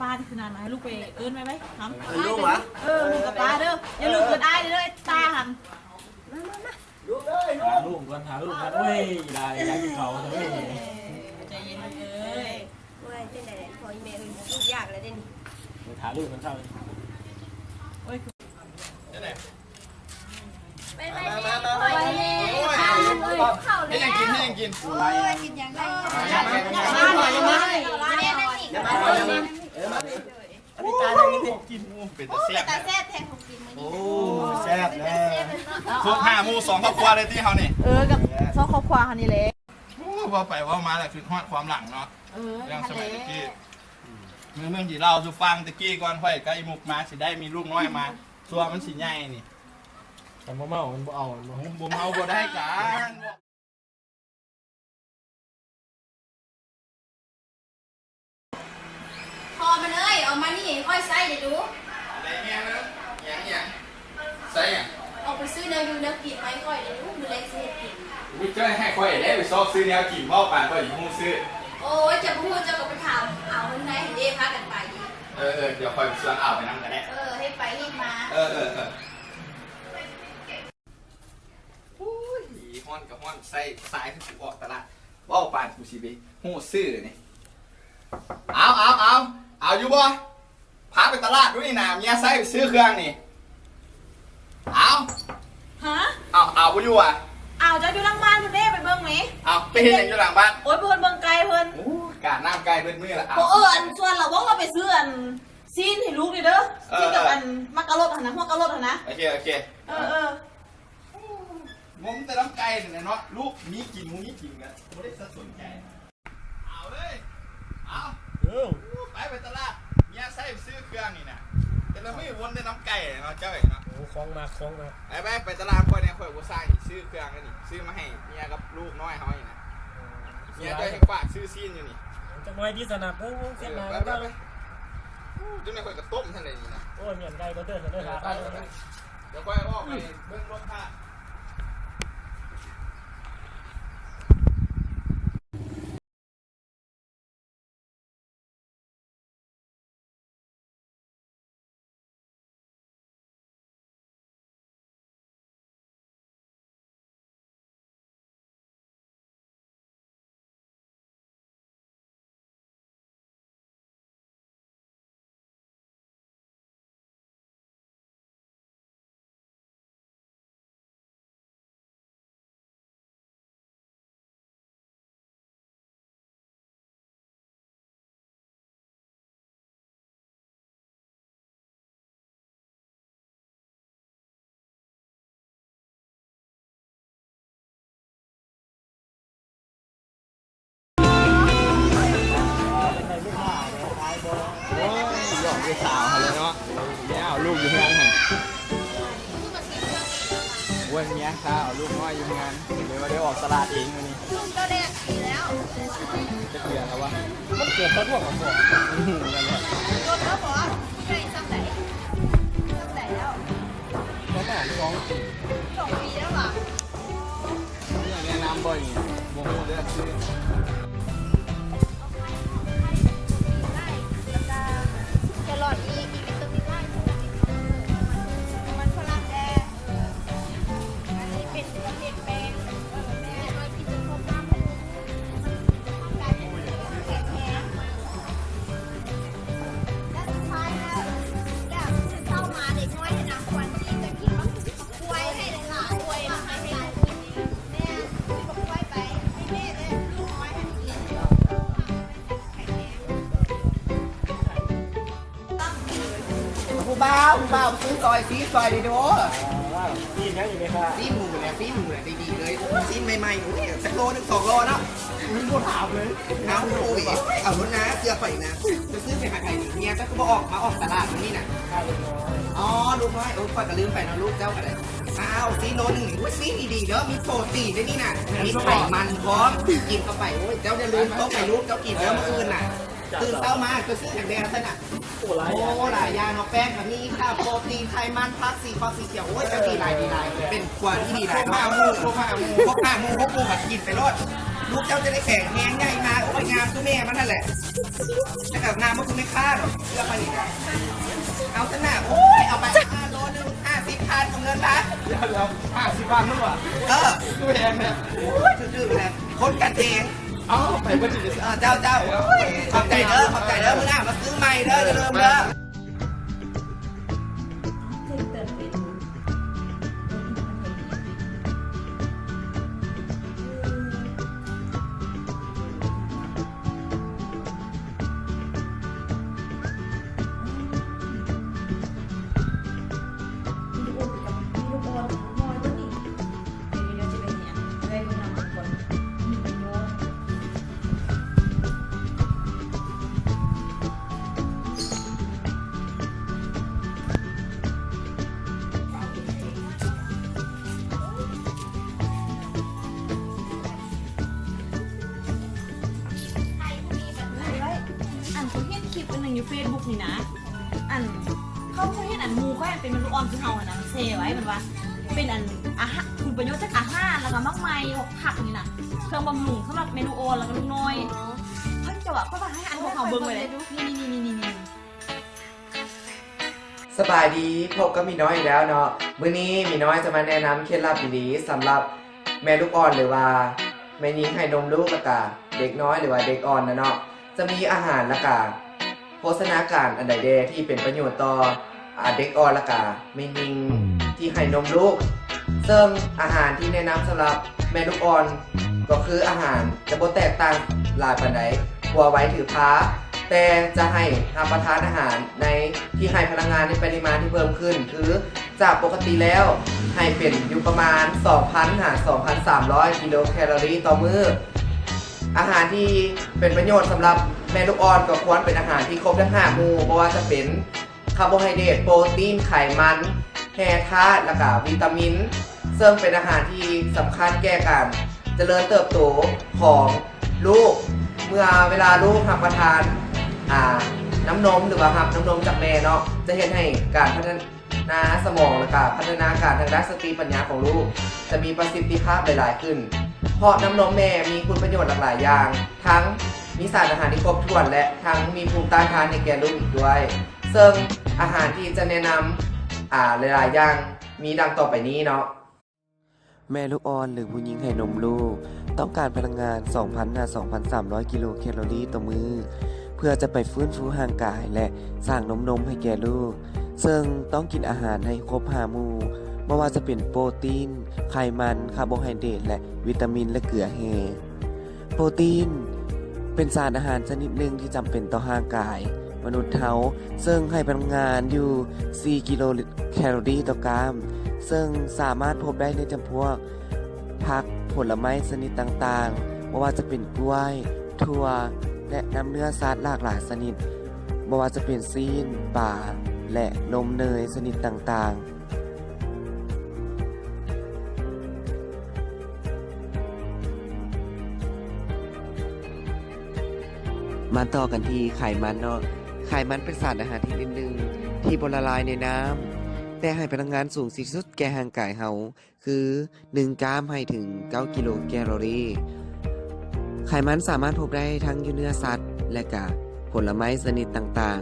ປ້າທີ່ຄືນານມາ ໃຫ້ລູກໄປເອີ້ນໄວ້ໄວ້ ຫຳ ເອີ້ນລູກຫວາ? ເອີ ລູກກັບປ້າເດີ ຢ່າລືມເອີ້ນອ້າຍເດີ ຕາຫັ້ນ ມາ ມາ ມາ ລູກເອີຍ ຫາລູກກ່ອນ ຫາລູກກ່ອນ ໂອ້ຍ ອີ່ຫຼ້າ ຢາກກິນເຂົ້າ ໃຈເຢັນເອີຍ ໂອ້ຍ ຈັ່ງໃດ ພໍ່ອີ່ແມ່ເອີຍ ທຸກຍາກແລ້ວເດ້ນີ້ ໄປຫາລູກກ່ອນເຈົ້າ ໂອ້ຍ ຈັ່ງໃດ ໄປ ໄປ ມາ ມາ ມາ ມາ ໂອ້ຍ ເຮັດຫຍັງກິນ ເຮັດຫຍັງກິນ ໂອ້ຍ ກິນຫຍັງໄດ້ ມາ ມາ ມາ ມາ ມາ ເອີ ມາ ມາ ອັນນີ້ຈານໜຶ່ງນີ້ ກິນ ໂອ້ ເປັນຕາແຊບ ເປັນຕາແຊບແທ້ຂອງກິນມື້ນີ້ ໂອ້ ແຊບແລ້ວ ຄົບຫ້າໝູ່ສອງຄອບຄົວເລີຍຕິເຮົານີ້ ເອີ ກັບສອງຄອບຄົວເຮົານີ້ແຫຼະ ໂອ້ ເວົ້າໄປເວົ້າມາແລ້ວຄິດຮອດຄວາມຫຼັງເນາະ ເອີ ເລື່ອງສະໄໝແຕ່ກີ້ ແມ່ນແຫຼະ ເບິ່ງຊິເລົ່າສູ່ຟັງ ແຕ່ກີ້ກ່ອນຂ້ອຍກັບອີ່ມຸກມາຊິໄດ້ມີລູກນ້ອຍມາ ຊົ່ວມັນຊິໃຫຍ່ນີ້ ຄັນບໍ່ເມົາມັນບໍ່ເອົາ ບໍ່ ບໍ່ເມົາບໍ່ໄດ້ກັນ ພໍ່ມັນເອີຍ ເອົາມານີ້ໃຫ້ຂ້ອຍໃຊ້ເດ້ດູ ໄດ້ແມ່ເອີຍ ຫຍັງ ຫຍັງ ໃຊ້ຫຍັງ? ອອກໄປຊື້ແນວຢູ່ແນວກິນມາໃຫ້ຂ້ອຍເດ້ລູກ ມື້ແລງຊິເຮັດກິນ. ອຸ້ຍ ເຈົ້າໃຫ້ຂ້ອຍເດ້ໄປຊອກຊື້ແນວກິນ ເວົ້າປານຂ້ອຍຊິຮູ້ຊື້. ໂອ້ຍ ເຈົ້າບໍ່ຮູ້ເຈົ້າກໍໄປຖາມເອົາເງິນໃນຫັ້ນເດ້ ພາກັນໄປ. ເອີໆ ດຽວຂ້ອຍຊວນອາວໄປນຳກໍໄດ້. ເອີ ເຮັດໄປເຮັດມາ. ເອີໆ. ໂອ້ຍ ຮ້ອນກໍຮ້ອນ ໃສ່ສາຍຄືອອກຕະຫຼາດ ເວົ້າປານກູຊິໄປຮູ້ຊື້ນີ້. ເອົາ ເອົາ ເອົາ ເອົາຢູ່ບໍ່? ພາໄປຕະຫຼາດດູນີ້ນາ ເມຍໃຊ້ໄປຊື້ເຄື່ອງນີ້. ເອົາ ຮະ? ເອົາ ເອົາບໍ່ຢູ່ຫວາ? ເອົາ ເຈົ້າຢູ່ຫຼັງບ້ານພຸ້ນເດ້ ໄປເບິ່ງແມ. ເອົາ ໄປເຮັດຫຍັງຢູ່ຫຼັງບ້ານ? ໂອ້ຍ ໄປເບິ່ງໄກ່ເພິ່ນ. ໂອ້ຍ ກາດນ້ຳໄກ່ເບິດມື້ລະ. ເອົາ ເອີ ອັນ ຊວນລະເວົ້າວ່າໄປຊື້ອັນ ຊີ້ນໃຫ້ລູກນີ້ເດີ ຊີ້ນກັບອັນໝາກກະລົດຫັ້ນນະ ຫົວກະລົດຫັ້ນນະ. ໂອເຄ ໂອເຄ. ເອີໆ. ງົມແຕ່ນ້ຳໄກ່ນີ້ແຫຼະເນາະ ລູກມີກິນບໍ່ມີກິນກໍບໍ່ໄດ້ສົນໃຈ. ເອົາເລີຍ ເອົາ ເອີ ໄປ ໄປຕະຫຼາດ ເມຍໃຊ້ໄປຊື້ເຄື່ອງນີ້ນະ ແຕ່ລະມື້ວົນແຕ່ນ້ຳໄກ່ເນາະ ເຈົ້າເອີຍເນາະ. ໂອ້ ຂອງມັກ ຂອງມັກ. ໄປ ໄປ ໄປຕະຫຼາດຂ້ອຍແດ່ ຂ້ອຍອຸດສ່າຫຍັງຊິຊື້ເຄື່ອງນີ້ ຊື້ມາໃຫ້ເມຍກັບລູກນ້ອຍເຮົານີ້ນະ. ເອີ ເມຍເຈົ້າແຮ່ງຝາກຊື້ຊີ້ນຢູ່ນີ້. ຈັກໜ້ອຍຕິສະນະ ເບິ່ງ ເບິ່ງ ເສຍໜ້າ ເອີ ໄປ ໄປ ໄປ. ຈັ່ງໃດຂ້ອຍກໍຕົ້ມຊັ້ນແຫຼະນີ້ນະ. ໂອ້ຍ ໝຽນໄກ່ເບິດເດີ ເດີ ເອີ ໄປ ໄປ ໄປ. ດຽວຂ້ອຍອອກໄປເບິ່ງລົດພາ. ໂອ້ຍ ຫຼອກລູກສາວເຮົາເລີຍເນາະ ແມ່ເອົາລູກຢູ່ເຮືອນຫັ້ນ. ໂອ້ຍ ເມຍຂ້າເອົາລູກນ້ອຍຢູ່ເຮືອນ ເລີຍວ່າໄດ້ອອກຕະຫຼາດເອງມື້ນີ້. ລູກເຈົ້າໄດ້ຈັກປີແລ້ວ? ຈັກເດືອນແລ້ວວະ? ມັນເກີດຕອນຮ່ວງກັບພໍ່. ອືມ ນັ້ນແຫຼະ. ລົດເຈົ້າບໍ? ຜູ້ໃຫຍ່ຊ່ຳໃດ? ຊ່ຳໃດແລ້ວ? ປະມານສອງປີ. ສອງປີແລ້ວຫວາ? ແນະນຳບໍ່ນີ້ ບໍ່ຮູ້ເດີ ຊື້ ແຄຣອດ ມີ ມີວິຕາມິນຫຼາຍ ມັນຝຣັ່ງແດ່ ອັນນີ້ເປັນປະເພດແປ້ງ ແມ່ນ້ອຍກິນຈົນຄອບນ້ຳ ແຂງແຮງ ແລະ ສຸດທ້າຍແລ້ວ ຢາກເຊົ້າມາເດັກນ້ອຍນະ ຄວນທີ່ຈະກິນ ຜູ້ບ່າວ ຜູ້ບ່າວ ຊື້ຊອຍ ຊີ້ນຊອຍເດ້ໂດ. ຊີ້ນຫຍັງຢູ່ແມ່ຄ້າ? ຊີ້ນໝູແຫຼະ ຊີ້ນໝູແຫຼະ ດີໆເລີຍ ຊີ້ນໃໝ່ໆ ໂອ້ຍ ຈັກໂລໜຶ່ງ ສອງໂລເນາະ. ມັນບໍ່ຖາມເລີຍ ເອົາ ໂອ້ຍ ເອົາໂລດນະ ເຊື່ອຂ້ອຍນະ. ຈະຊື້ໄປໃຫ້ໃຜນີ້? ເມຍເຈົ້າຄືບໍ່ອອກມາອອກຕະຫຼາດມື້ນີ້ນະ? ອໍ ລູກນ້ອຍ ໂອ້ ຂ້ອຍກໍລືມໄປເນາະ ລູກເຈົ້າກໍໄດ້. ອ້າວ ຊີ້ນໂລໜຶ່ງນີ້ ໂອ້ຍ ຊີ້ນດີໆເດີ ມີໂປຣຕີນເດ້ນີ້ນະ ມີໄຂມັນພ້ອມ ກິນເຂົ້າໄປ. ໂອ້ຍ ເຈົ້າຢ່າລືມຕົ້ມໃຫ້ລູກເຈົ້າກິນເດີ ມື້ອື່ນນະ. ຕື່ນເຊົ້າມາ ເຈົ້າຊື້ຫຍັງແດ່ຊັ້ນນະ? ໂອ້ ຫຼາຍຢ່າງ ໂອ້ ຫຼາຍຢ່າງເນາະ ແປ້ງກໍມີ ຂ້າວໂປຣຕີນ ໄຂມັນ ຜັກ ສີ່ ຜັກ ສີຂຽວ. ໂອ້ຍ ເຈົ້າດີຫຼາຍ ດີຫຼາຍ ເປັນຄົວທີ່ດີຫຼາຍເນາະ. ຄົບຫ້າໝູ່ ຄົບຫ້າໝູ່ ຄົບຫ້າໝູ່ ຫົກໝູ່ກໍກິນໄປໂລດ. ລູກເຈົ້າຈະໄດ້ແຂງແຮງໃຫຍ່ມາ ໂອ້ຍ ງາມຄືແມ່ມັນຫັ້ນແຫຼະ ແຕ່ກໍງາມບໍ່ຄືແມ່ຄ້າດອກ ເຊື່ອຂ້ອຍນີ້ນະ. ເອົາຊະນະ ໂອ້ຍ ເອົາໄປ ໂລໜຶ່ງ ຫ້າສິບພັນ ເອົາເງິນມາ. ດຽວ ດຽວ ຫ້າສິບພັນມັນຫວາ? ເອີ ຄືແພງແທ້. ໂອ້ຍ ຖືກໆ ແຫຼະ ຄົນກັນເອງ. ເອົາ ໄປບໍ່ຖືກ. ເອີ ເຈົ້າ ເຈົ້າ ໂອ້ຍ ຂອບໃຈເດີ ຂອບໃຈເດີ ມື້ໜ້າມາຊື້ໃໝ່ເດີ ຢ່າລືມເດີ. ອັນ ຂ້ອຍເຫັນຄລິບອັນໜຶ່ງຢູ່ເຟສບຸກນີ້ນະ ອັນ ເຂົາ ຂ້ອຍເຫັນອັນໝູ່ຂ້ອຍອັນເປັນແມ່ລູກອ່ອນຄືເຮົາຫັ້ນນະ ແຊໄວ້ ເພິ່ນວ່າເປັນອັນ ອາຫານ ຄຸນປະໂຫຍດຈາກອາຫານ ແລ້ວກໍໝາກໄມ້ ພວກຜັກນີ້ນະ ເຄື່ອງບຳລຸງສຳລັບແມ່ລູກອ່ອນ ແລ້ວກໍລູກນ້ອຍ. ເຂົາເຈົ້າວ່າ ເຂົາວ່າໃຫ້ອັນພວກເຮົາເບິ່ງໄວ້ເດ້ ນີ້ ນີ້ ນີ້ ນີ້. ສະບາຍດີ ພົບກັບໝີນ້ອຍອີກແລ້ວເນາະ. ມື້ນີ້ໝີນ້ອຍຈະມາແນະນຳເຄັດລັບດີໆ ສຳລັບແມ່ລູກອ່ອນ ຫຼືວ່າແມ່ຍິງໃຫ້ນົມລູກ ແລ້ວກະເດັກນ້ອຍ ຫຼືວ່າເດັກອ່ອນນະເນາະ. ຈະມີອາຫານ ແລ້ວກະໂພຊະນາການອັນໃດແດ່ທີ່ເປັນປະໂຫຍດຕໍ່ ອາ ເດັກອ່ອນ ແລ້ວກະແມ່ຍິງທີ່ໃຫ້ນົມລູກ. ເຊິ່ງອາຫານທີ່ແນະນຳສຳລັບແມ່ລູກອ່ອນ ກໍຄືອາຫານຈະບໍ່ແຕກຕ່າງຫຼາຍປານໃດ ຄົວໄວຖືພາ ແຕ່ຈະໃຫ້ຮັບປະທານອາຫານໃນທີ່ໃຫ້ພະລັງງານໃນປະລິມານທີ່ເພີ່ມຂຶ້ນ ຄືຈາກປົກກະຕິແລ້ວໃຫ້ເປັນຢູ່ປະມານສອງພັນຫາສອງພັນສາມຮ້ອຍກິໂລແຄລໍຣີຕໍ່ມື້. ອາຫານທີ່ເປັນປະໂຫຍດສຳລັບແມ່ລູກອ່ອນກໍຄວນເປັນອາຫານທີ່ຄົບທັງຫ້າໝູ່ ບໍ່ວ່າຈະເປັນ ຄາໂບໄຮເດດ, ໂປຣຕີນ, ໄຂມັນ, ແຮ່ທາດ ແລ້ວກະວິຕາມິນ ເຊິ່ງເປັນອາຫານທີ່ສຳຄັນແກ່ການຈະເລີນເຕີບໂຕຂອງລູກ. ເມື່ອເວລາລູກຮັບປະທານ ອາ ນ້ຳນົມ ຫຼືວ່າຮັບນ້ຳນົມຈາກແມ່ເນາະ ຈະເຮັດໃຫ້ການພັດທະນາສະໝອງ ແລ້ວກະພັດທະນາການທາງດ້ານສະຕິປັນຍາຂອງລູກຈະມີປະສິດທິພາບຫຼາຍໆຂຶ້ນ ເພາະນ້ຳນົມແມ່ມີຄຸນປະໂຫຍດຫຼາກຫຼາຍຢ່າງ ທັງມີສານອາຫານທີ່ຄົບຖ້ວນ ແລະ ທັງມີພູມຕ້ານທານໃຫ້ແກ່ລູກອີກດ້ວຍ. ເຊິ່ງອາຫານທີ່ຈະແນະນຳ ອາ ຫຼາຍໆຢ່າງມີດັ່ງຕໍ່ໄປນີ້ເນາະ. ແມ່ລູກອ່ອນ ຫຼື ຜູ້ຍິງໃຫ້ນົມລູກ ຕ້ອງການພະລັງງານສອງພັນຫາສອງພັນສາມຮ້ອຍກິໂລແຄລໍຣີຕໍ່ມື້ ເພື່ອຈະໄປຟື້ນຟູຮ່າງກາຍ ແລະ ສ້າງນົມນົມໃຫ້ແກ່ລູກ. ເຊິ່ງຕ້ອງກິນອາຫານໃຫ້ຄົບຫ້າໝູ່ ບໍ່ວ່າຈະເປັນໂປຣຕີນ, ໄຂມັນ, ຄາໂບໄຮເດດ ແລະ ວິຕາມິນ ແລະ ເກືອແຮ່. ໂປຣຕີນເປັນສານອາຫານຊະນິດໜຶ່ງທີ່ຈຳເປັນຕໍ່ຮ່າງກາຍມະນຸດເຮົາ ເຊິ່ງໃຫ້ພະລັງງານຢູ່ສີ່ກິໂລແຄລໍຣີຕໍ່ກຣາມ ເຊິ່ງສາມາດພົບໄດ້ໃນຈຳພວກຜັກ, ຜົນລະໄມ້ຊະນິດຕ່າງໆ ບໍ່ວ່າຈະເປັນກ້ວຍ, ຖົ່ວ ແລະ ນ້ຳເນື້ອສັດຫຼາກຫຼາຍຊະນິດ ບໍ່ວ່າຈະເປັນຊີ້ນ, ປາ ແລະ ນົມເນີຍຊະນິດຕ່າງໆ. ມາຕໍ່ກັນທີ່ໄຂມັນເນາະ. ໄຂມັນເປັນສານອາຫານຊະນິດໜຶ່ງທີ່ບໍ່ລະລາຍໃນນ້ຳ ແຕ່ໃຫ້ພະລັງງານສູງທີ່ສຸດແກ່ຮ່າງກາຍເຮົາ ຄື ໜຶ່ງກຣາມໃຫ້ເຖິງເກົ້າກິໂລແຄລໍຣີ. ໄຂມັນສາມາດພົບໄດ້ທັງຢູ່ເນື້ອສັດ ແລະ ກະຜົນລະໄມ້ຊະນິດຕ່າງ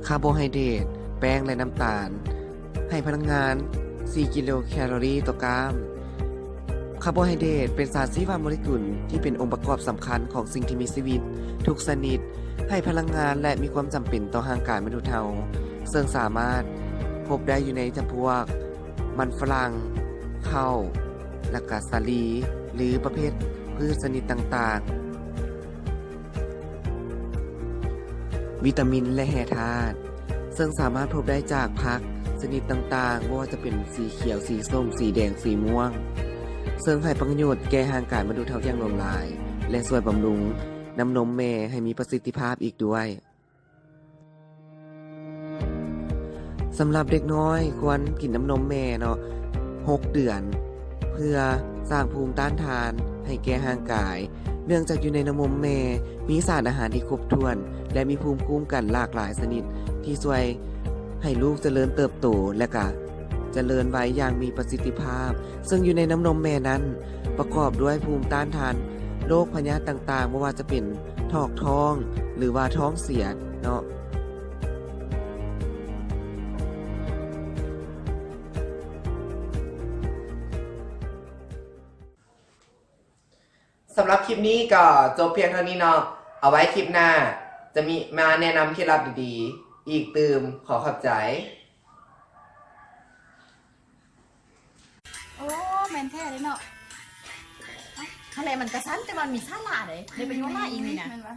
ໆ. ຄາໂບໄຮເດດ, ແປ້ງ ແລະ ນ້ຳຕານ ໃຫ້ພະລັງງານສີ່ກິໂລແຄລໍຣີຕໍ່ກຣາມ. ຄາໂບໄຮເດດເປັນສານຊີວະໂມເລກຸນທີ່ເປັນອົງປະກອບສຳຄັນຂອງສິ່ງທີ່ມີຊີວິດທຸກຊະນິດ, ໃຫ້ພະລັງງານ ແລະ ມີຄວາມຈຳເປັນຕໍ່ຮ່າງກາຍມະນຸດເຮົາ, ເຊິ່ງສາມາດພົບໄດ້ຢູ່ໃນຈຳພວກມັນຝຣັ່ງ, ເຂົ້າ, ແລ້ວກະສາລີ ຫຼື ປະເພດພືດຊະນິດຕ່າງໆ. ວິຕາມິນ ແລະ ແຮ່ທາດ ເຊິ່ງສາມາດພົບໄດ້ຈາກຜັກຊະນິດຕ່າງໆ, ບໍ່ວ່າຈະເປັນສີຂຽວ, ສີສົ້ມ, ສີແດງ, ສີມ່ວງ, ເຊິ່ງໃຫ້ປະໂຫຍດແກ່ຮ່າງກາຍມະນຸດເຮົາຢ່າງຫຼວງຫຼາຍ ແລະ ຊ່ວຍບຳລຸງນ້ຳນົມແມ່ໃຫ້ມີປະສິດທິພາບອີກດ້ວຍ. ສຳລັບເດັກນ້ອຍຄວນກິນນ້ຳນົມແມ່ເນາະ ຫົກເດືອນ ເພື່ອສ້າງພູມຕ້ານທານໃຫ້ແກ່ຮ່າງກາຍ, ເນື່ອງຈາກຢູ່ໃນນ້ຳນົມແມ່ມີສານອາຫານທີ່ຄົບຖ້ວນ ແລະ ມີພູມຄຸ້ມກັນຫຼາກຫຼາຍຊະນິດ ທີ່ຊ່ວຍ ໃຫ້ລູກຈະເລີນເຕີບໂຕ ແລະກະຈະເລີນໄວຢ່າງມີປະສິດທິພາບ, ເຊິ່ງຢູ່ໃນນ້ຳນົມແມ່ນັ້ນປະກອບດ້ວຍພູມຕ້ານທານໂລກພະຍາດຕ່າງໆ, ບໍ່ວ່າຈະເປັນຖອກທ້ອງ ຫຼືວ່າທ້ອງເສຍເນາະ. ສຳລັບຄລິບນີ້ກໍຈົບພຽງເທົ່ານີ້ເນາະ. ເອົາໄວ້ຄລິບໜ້າຈະມີມາແນະນຳເຄັດລັບດີໆອີກຕື່ມ. ຂໍຂອບໃຈ. ໂອ້ ແມ່ນແທ້ເດ້ເນາະ. ຫັ້ນແຫຼະ ມັນກະສັ້ນ ແຕ່ວ່າມີສາລະເດ້. ໄດ້ປະໂຫຍດຫຼາຍອີ່ນີ້ນະ. ແມ່ນຫວາ?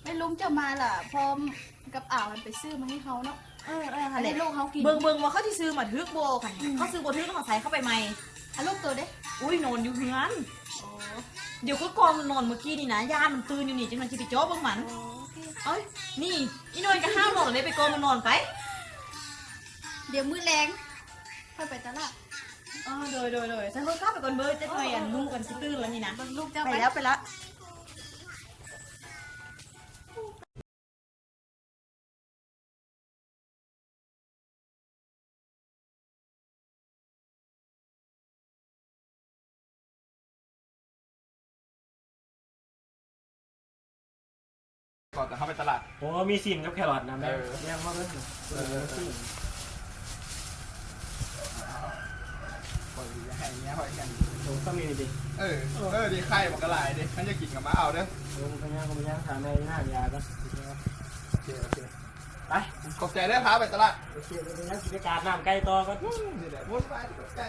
ແມ່ນລຸງເຈົ້າມາລະ ພ້ອມກັບອາວ ມັນໄປຊື້ມາໃຫ້ເຮົາເນາະ. ເອີໆ ຫັ້ນແຫຼະ ໃຫ້ລູກເຮົາກິນ. ເບິ່ງ ເບິ່ງວ່າເຂົາຊິຊື້ມາຖືກບໍ່. ຄັນ ອືມ ເຂົາຊື້ບໍ່ຖືກ ເຮົາໃສ່ເຂົ້າໄປໃໝ່. ອາ ລູກໂຕເດ້? ໂອ້ຍ ນອນຢູ່ເຮືອນ. ໂອ້ ດຽວຂ້ອຍກ່ອນມັນນອນມື້ກີ້ນີ້ນະ ຢ້ານມັນຕື່ນຢູ່ນີ້ ຈັ່ງໜ້ອຍຊິໄປເຈາະເບິ່ງມັນ. ໂອ້ ໂອເຄ. ເອີຍ ນີ້ ອີນ້ອຍກໍຫ້າວນອນແລ້ວເດ້ ໄປກ່ອນມັນນອນໄປ. ດຽວມື້ແລງຄ່ອຍໄປຕະຫຼາດ. ອໍ ໂດຍໆໆ ຊັ້ນຂ້ອຍກັບໄປກ່ອນເບີ ຈັກໜ້ອຍ ເອີໆ ອັນລູກກັນຊິຕື່ນແລ້ວນີ້ນະ. ເບິ່ງລູກເຈົ້າ ໄປ ໄປແລ້ວ ໄປລະ. ຂໍແຕ່ເຮົາໄປຕະຫຼາດ. ໂອ້ ມີຊີ້ນກັບແຄຣອດນຳ. ເອີ ແມ່ນບໍ່ເບິ່ງ. ເອີໆໆ ເບິ່ງ ຢ່າໃຫ້ເມຍຂ້ອຍກັນ. ໂອ້ ສ່ຳນີ້ຕິ. ເອີ ເອີ ດີ ໄຂ່ບັກກະຫຼາຍເດ້. ຄັນຢາກກິນກໍມາເອົາເດີ. ເອີ ພະຍາກໍພະຍາ ຖາມແມ່ນາຢາກໍ. ໂອເຄ ໂອເຄ ໄປ. ຂອບໃຈເດີ ພາໄປຕະຫຼາດ. ໂອເຄ ເດີ ເດີ ຊິໄປກາດນ້ຳໄກ່ຕໍ່ກ່ອນ. ອືມ ນີ້ແຫຼະ ວຸ້ນວາຍ ຂອບໃຈ.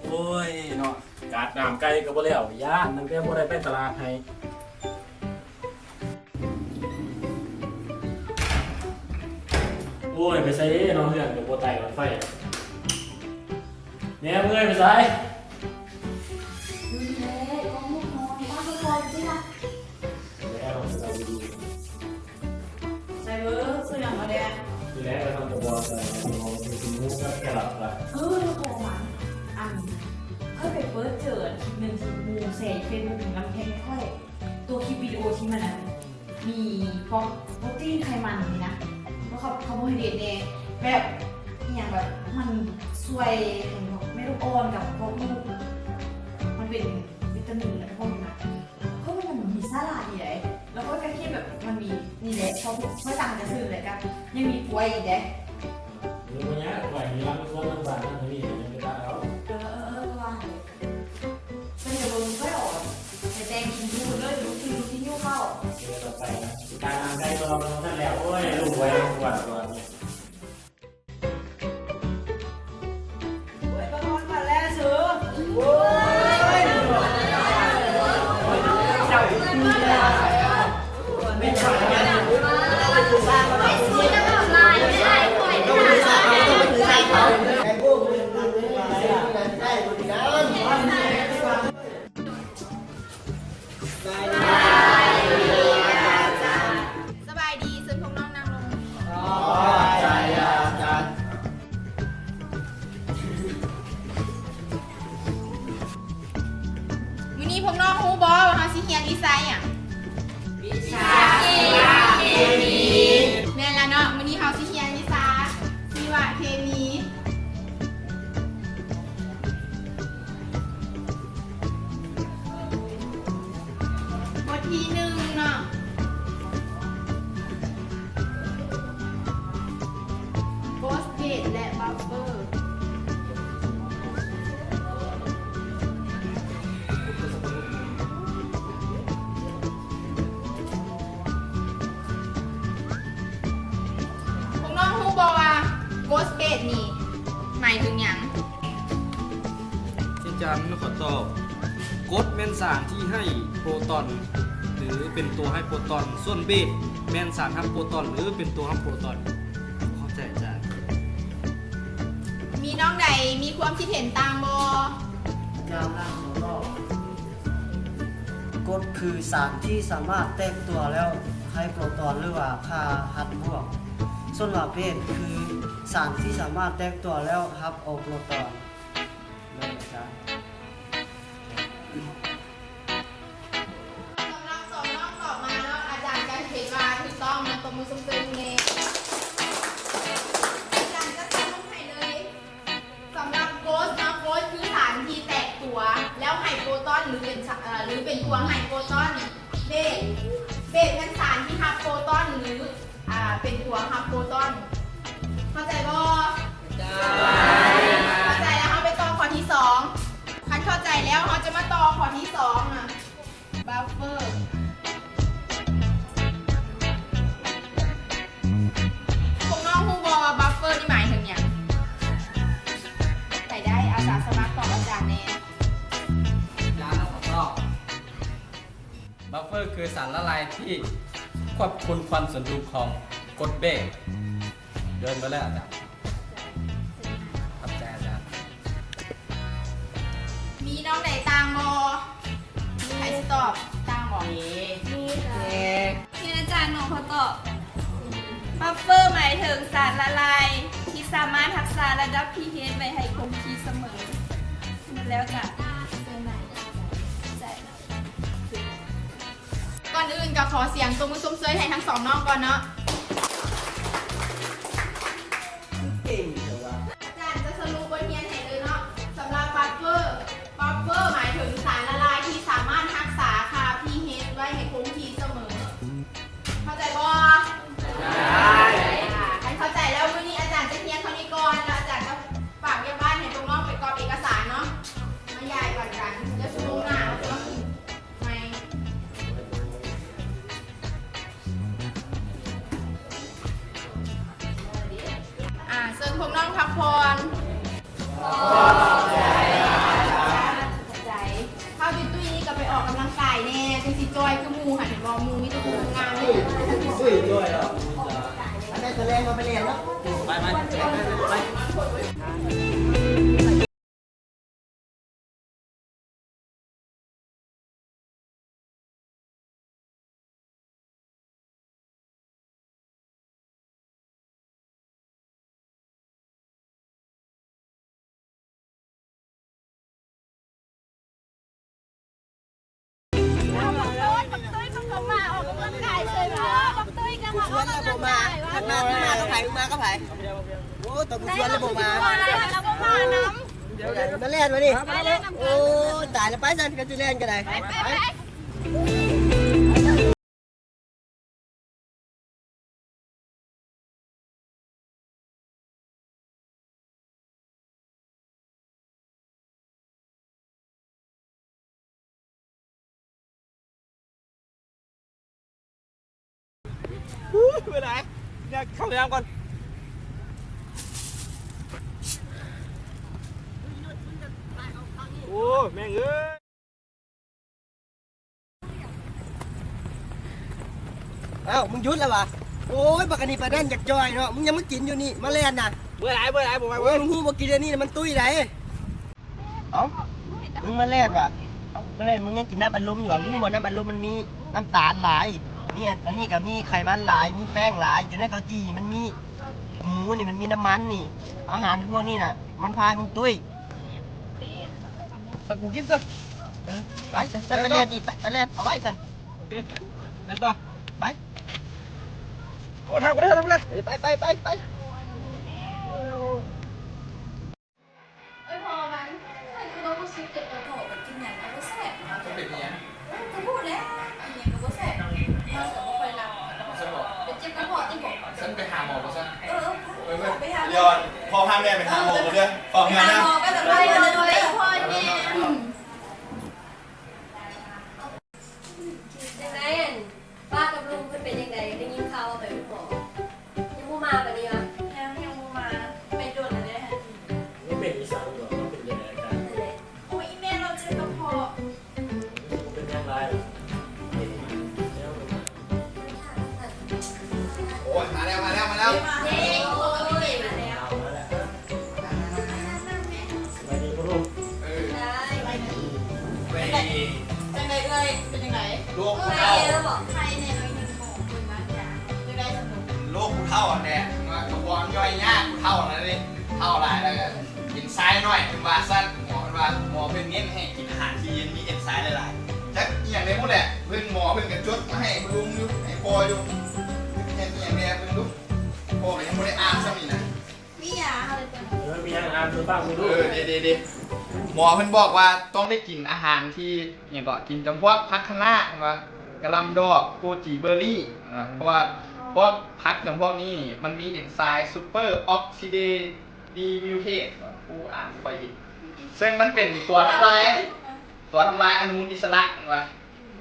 ໂອ້ຍເນາະ ກາດນ້ຳໄກ່ກໍບໍ່ແລ້ວ ຢ້ານຕັ້ງແຕ່ບໍ່ໄດ້ໄປຕະຫຼາດໃຫ້. ໂອ້ຍ ໄປໃສເນາະ ເຮືອນກໍບໍ່ໄຕ້ວັດໄຟ. ແມ່ ເມື່ອຍໄປໃສ? ຢູ່ນີ້ແຫຼະ ກໍງລູກນອນ ປ້າກໍຄອຍຊິລະ. ແລ້ວ ໃສ່ເບີ ຊື້ຫຍັງມາແດ່? ນີ້ແຫຼະ ກໍຕ້ອງຈະບອກ ເອີ ໝູກັບແຄຣອດລະ. ເອີ ແລ້ວກໍມັນ ອັນ ຂ້ອຍໄປເປີດເຈີຄລິບໜຶ່ງທີ່ໝູແຊຢູ່ເຟສບຸກນຳແທັກໃຫ້ຂ້ອຍ ຕົວຄລິບວິດີໂອທີ່ມັນ ອັນ ມີພວກໂປຣຕີນໄຂມັນນີ້ນະ ແລ້ວເຂົາ ເຂົາບໍ່ໃຫ້ເດັດແດ່ ແບບ ອີ່ຫຍັງ ແບບ ມັນຊ່ວຍໃຫ້ພວກແມ່ລູກອ່ອນກັບພວກລູກ ມັນເປັນວິຕາມິນ ແລ້ວພວກນີ້ນະ. ເອີ ມັນມີສາລະດີໃດ໋ ແລ້ວຂ້ອຍກໍຄິດແບບມັນມີນີ້ແຫຼະ ເພາະຂ້ອຍສັ່ງແຕ່ຊື້ ແລ້ວກໍຍັງມີກ້ວຍອີກເດ້. ເອີ ບໍ່ຍາກ ກ້ວຍມີຫຼັງສວນຫຼັງບ້ານນັ້ນນີ້ ຍັງໄປຕັດເອົາ. ເອີ ເອີ ເອີ ກໍວ່າ ເພິ່ນຈະເບິ່ງຂ້ອຍອອກ ໄປແຕ່ງກິນຢູ່ເລີຍ ລູກກິນ ລູກກິນຢູ່ເຂົ້າ. ເອີ ຕໍ່ໄປນະ ການນຳໄກ່ຕໍ່ເຮົາທັນແລ້ວ. ໂອ້ຍ ລູກໄວລົງກ່ອນກ່ອນ. ໂອ້ຍ ປານອນມາແລ້ວເສີ. ໂອ້ຍ ເຈົ້າ ສະບາຍດີ ເຊີນພວກນ້ອງນັ່ງລົງ. ມື້ນີ້ພວກນ້ອງຮູ້ບໍ່ວ່າເຮົາຊິຮຽນວິຊາຫຍັງ? ວິຊາຊີວະເຄມີ. ແມ່ນລະເນາະ ມື້ນີ້ເຮົາຊິຮຽນວິຊາຊີວະເຄມີ. ບົດທີໜຶ່ງເນາະ ໂຟສເຟດ ແລະ ບັບເຟີ. ພວກນ້ອງຮູ້ບໍ່ວ່າໂຟສເຟດນີ້ໝາຍເຖິງຫຍັງ? ອາຈານ ໜູຂໍຕອບ. ກົດແມ່ນສານທີ່ໃຫ້ໂປຣຕອນ ຫຼື ເປັນຕົວໃຫ້ໂປຣຕອນ, ສ່ວນເບດແມ່ນສານຮັບໂປຣຕອນ ຫຼື ເປັນຕົວຮັບໂປຣຕອນ. ເຂົ້າໃຈອາຈານ. ມີນ້ອງໃດມີຄວາມຄິດເຫັນຕ່າງບໍ່? ອາຈານ ໜູຂໍຕອບ. ກົດຄືສານທີ່ສາມາດແຕກຕົວແລ້ວໃຫ້ໂປຣຕອນ ຫຼືວ່າຄ່າຮັບບວກ. ສ່ວນວ່າເບດຄືສານທີ່ສາມາດແຕກຕົວແລ້ວຮັບເອົາໂປຣຕອນ. ສຳລັບສອງນ້ອງຕອບມາເນາະ ອາຈານກໍເຫັນວ່າຖືກຕ້ອງເນາະ. ມືຊົມເຊີຍແດ່. ອາຈານຈັດສະຫຼຸບໃຫ້ເລີຍ. ສຳລັບໂກສເນາະ, ໂກສຄືສານທີ່ແຕກຕົວແລ້ວໃຫ້ໂປຣຕອນ ຫຼືເປັນສະ ເອີ ຫຼືເປັນຕົວໃຫ້ໂປຣຕອນ. ເບດ, ເບດແມ່ນສານທີ່ຮັບໂປຣຕອນ ຫຼື ອ່າ ເປັນຕົວຮັບໂປຣຕອນ. ເຂົ້າໃຈບໍ່? ເຂົ້າໃຈ. ເຂົ້າໃຈແລ້ວ ເຮົາໄປຕໍ່ຂໍ້ທີສອງ. ຄັນເຂົ້າໃຈແລ້ວ ເຮົາຈະມາຕໍ່ຂໍ້ທີສອງນະ. ບັບເຟີ. ພວກນ້ອງຮູ້ບໍ່ວ່າບັບເຟີນີ້ໝາຍເຖິງຫຍັງ? ໃຜໄດ້ອາສາສະໝັກຕອບອາຈານແດ່. ອາຈານເອົາຄຳຕອບ. ບັບເຟີຄືສານລະລາຍທີ່ຄວບຄຸມຄວາມສົມດຸນຂອງກົດເບດ. ເດີນມາເລີຍອາຈານ. ຂອບໃຈອາຈານ. ມີນ້ອງໃດຕ່າງບໍ່? ມີໃຜຊິຕອບຕ່າງບໍ່? ມີ ມີ ມີ ອາຈານ ນ້ອງຂໍຕອບ. ບັບເຟີໝາຍເຖິງສານລະລາຍທີ່ສາມາດຮັກສາລະດັບ pH ໄວ້ໃຫ້ຄົງທີ່ສະເໝີ. ໝົດແລ້ວຈ້ະ. ກ່ອນອື່ນກໍຂໍສຽງຕົບມືຊົມເຊີຍໃຫ້ທັງສອງນ້ອງກ່ອນເນາະ. ເກັ່ງແທ້ວະ. ອາຈານຈະສະຫຼຸບບົດຮຽນໃຫ້ເລີຍເນາະ. ສຳລັບບັບເຟີ, ບັບເຟີໝາຍເຖິງສານລະລາຍທີ່ສາມາດຮັກສາຄ່າ pH ໄວ້ໃຫ້ຄົງທີ່ສະເໝີ. ເຂົ້າໃຈບໍ່? ເຂົ້າໃຈ. ອ່າ ຄັນເຂົ້າໃຈແລ້ວ ມື້ນີ້ອາຈານຈະຮຽນເທົ່ານີ້ກ່ອນ ແລ້ວອາຈານຈະຝາກວຽກບ້ານໃຫ້ພວກນ້ອງໄປກອບເອກະສານເນາະ. ມາຢາຍກ່ອນກັນ ແລ້ວຊົ່ວໂມງໜ້າເຮົາຈະມາຂຶ້ນ ໃໝ່. ອ່າ ເຊີນພວກນ້ອງພັກຜ່ອນ. ຂອບໃຈ. ຄາວຕຸ້ຍໆນີ້ກໍໄປອອກກຳລັງກາຍແດ່ ຈັ່ງຊິຈ່ອຍຄືໝູ່ຫັ້ນ ເຫັນບໍ່? ໝູ່ມີແຕ່ຜູ້ງາມໆ. ຕຸ້ຍຈ້ອຍເນາະ. ອັນນັ້ນຕະແລງເຮົາໄປແລ່ນເນາະ. ໄປໆ ໄປ. ບັກຕຸ້ຍ ບັກຕຸ້ຍ ບັກຕຸ້ຍ ບັກຕຸ້ຍກໍມາອອກກຳລັງກາຍເສີຍເນາະ. ບັກຕຸ້ຍກໍມາອອກກຳລັງກາຍວ່າ. ຄັນມາ ມາກັບໃຜ? ມາກັບໃຜ? ໂອ້ ຕອນກູຊວນແລ້ວບໍ່ມາ. ມາແລ້ວບໍ່ມານຳ. ມາແລ່ນມານີ້. ໂອ້ ຕາຍແລ້ວ ໄປຊັ້ນ ຄັນຊິແລ່ນກໍໄດ້. ໄປ ໄປ ໄປ. ເມື່ອຍຫຼາຍ ຢາກເຂົ້າຫ້ອງນ້ຳກ່ອນ. ໂອ້ ແມ່ງເອີຍ. ອ້າວ ມຶງຢຸດແລ້ວຫວາ? ໂອ້ຍ ບັກອັນນີ້ປານນັ້ນຢາກຈ່ອຍເນາະ ມຶງຍັງມາກິນຢູ່ນີ້ ມາແລ່ນນະ. ເມື່ອຍຫຼາຍ ເມື່ອຍຫຼາຍ ບໍ່ໄຫວເວີຍ. ໂອ້ຍ ມຶງຮູ້ບໍ່ ກິນອັນນີ້ນະມັນຕຸ້ຍໃດ. ເອົ້າ ມຶງມາແລ່ນຫວາ? ມາແລ່ນ ມຶງຍັງກິນນ້ຳອັດລົມຢູ່ຫວາ? ມຶງຮູ້ບໍ່ ນ້ຳອັດລົມມັນມີນ້ຳຕານຫຼາຍ ນີ້ ອັນນີ້ກໍມີໄຂມັນຫຼາຍ ມີແປ້ງຫຼາຍ ຢູ່ໃນເຂົ້າຈີ່ມັນມີ ໝູນີ້ມັນມີນ້ຳມັນນີ້ ອາຫານພວກນີ້ນະ ມັນພາໃຫ້ມຶງຕຸ້ຍ. ໄປ ກູກິນຊະ. ໄປ ໄປ ໄປແລ່ນອີກ ໄປ ໄປແລ່ນ ເອົາໄວ້ຊັ້ນ. ໂອເຄ ແລ່ນຕໍ່ ໄປ. ໂອ້ ທາງ ໄປ ໄປ ໄປ ໄປ. ເອີຍ ພໍ່ມັນ ໃຜຄືວ່າບໍ່ຊື້ເກັບກະເພາະ ໄປກິນຫຍັງກໍບໍ່ແຊບ. ເປັນຫຍັງ? ເອີຍ ກະຮູ້ແລ້ວ ກິນຫຍັງກໍບໍ່ແຊບ ເຮົາກໍບໍ່ຄ່ອຍລັກ. ເປັນເຈັບກະເພາະຕິບໍ? ຊັ້ນໄປຫາໝໍບໍ່ຊັ້ນ? ເອີ ເອີ ໄປຫາໝໍ. ພໍ່ພາແມ່ໄປຫາໝໍເດີ ເຝົ້າເຮືອນນະ. ໄປຫາໝໍກໍໄດ້ ໄປເດີ ພໍ່ແມ່. ອືມ. ຈັ່ງໃດ ອັນປ້າກັບລຸງເພິ່ນເປັນຈັ່ງໃດ? ໄດ້ຍິນຂ່າວວ່າໄປໂຮງໝໍ ຍັງບໍ່ມາປານນີ້ຫວາ? ຍັງ ຍັງບໍ່ມາ ໄປດົນແລ້ວເດ້. ມັນເປັນອີ່ສັງເນາະ ມັນເປັນຈັ່ງໃດອາການ? ນັ້ນແຫຼະ ໂອ້ຍ ອີ່ແມ່ລາວເຈັບກະເພາະ. ບໍ່ເປັນຫຍັງຫຼາຍດອກ. ໂອ້ຍ ມາແລ້ວ ມາແລ້ວ ມາແລ້ວ. ເຢ້ ໂອ້ຍ ມາແລ້ວ ມາແລ້ວ. ສະບາຍດີພໍ່ລຸງ. ເອີ ໄດ້ ໄປ ຈັ່ງໃດເອື້ອຍ ເປັນຈັ່ງໃດ? ໂລກຜູ້ເຖົ້າ ໄຂ້ແນ່ ນ້ອຍໜຶ່ງ ຂອງເພິ່ນວ່າ ຈັ່ງໃດສະນຸກ? ໂລກຜູ້ເຖົ້າຫັ້ນແຫຼະ ວ່າກະບໍ່ຍ່ອຍຍາກ ຜູ້ເຖົ້ານັ້ນເດ້ ເຖົ້າຫຼາຍແລ້ວກະກິນຊາຍໜ້ອຍ ເພິ່ນວ່າຊັ້ນ. ໝໍເພິ່ນວ່າ ໝໍເພິ່ນເນັ້ນໃຫ້ກິນອາຫານທີ່ມີເອັນໄຊມ໌ຫຼາຍໆ ຈັກອີ່ຫຍັງແດ່ພຸ້ນແຫຼະ. ເພິ່ນ ໝໍເພິ່ນກະຈົດມາໃຫ້ລຸງຢູ່ ໃຫ້ພໍ່ຢູ່ ເຮັດອີ່ຫຍັງ ເອີ ເດໆໆ ໝໍເພິ່ນບອກວ່າຕ້ອງໄດ້ກິນອາຫານທີ່ ຫຍັງເກາະ ກິນຈຳພວກຜັກຄະນ້າ ວ່າກະຫຼ່ຳດອກ ໂກຈີເບີຣີ ເພາະວ່າພວກຜັກຈຳພວກນີ້ມັນມີເອັນໄຊມ໌ Super Oxidase Dismutase ຜູ້ອ່ານບໍ່ຄ່ອຍດີ ເຊິ່ງມັນເປັນຕົວທຳລາຍ ຕົວທຳລາຍອະນຸອິດສະຫຼະ ວ່າ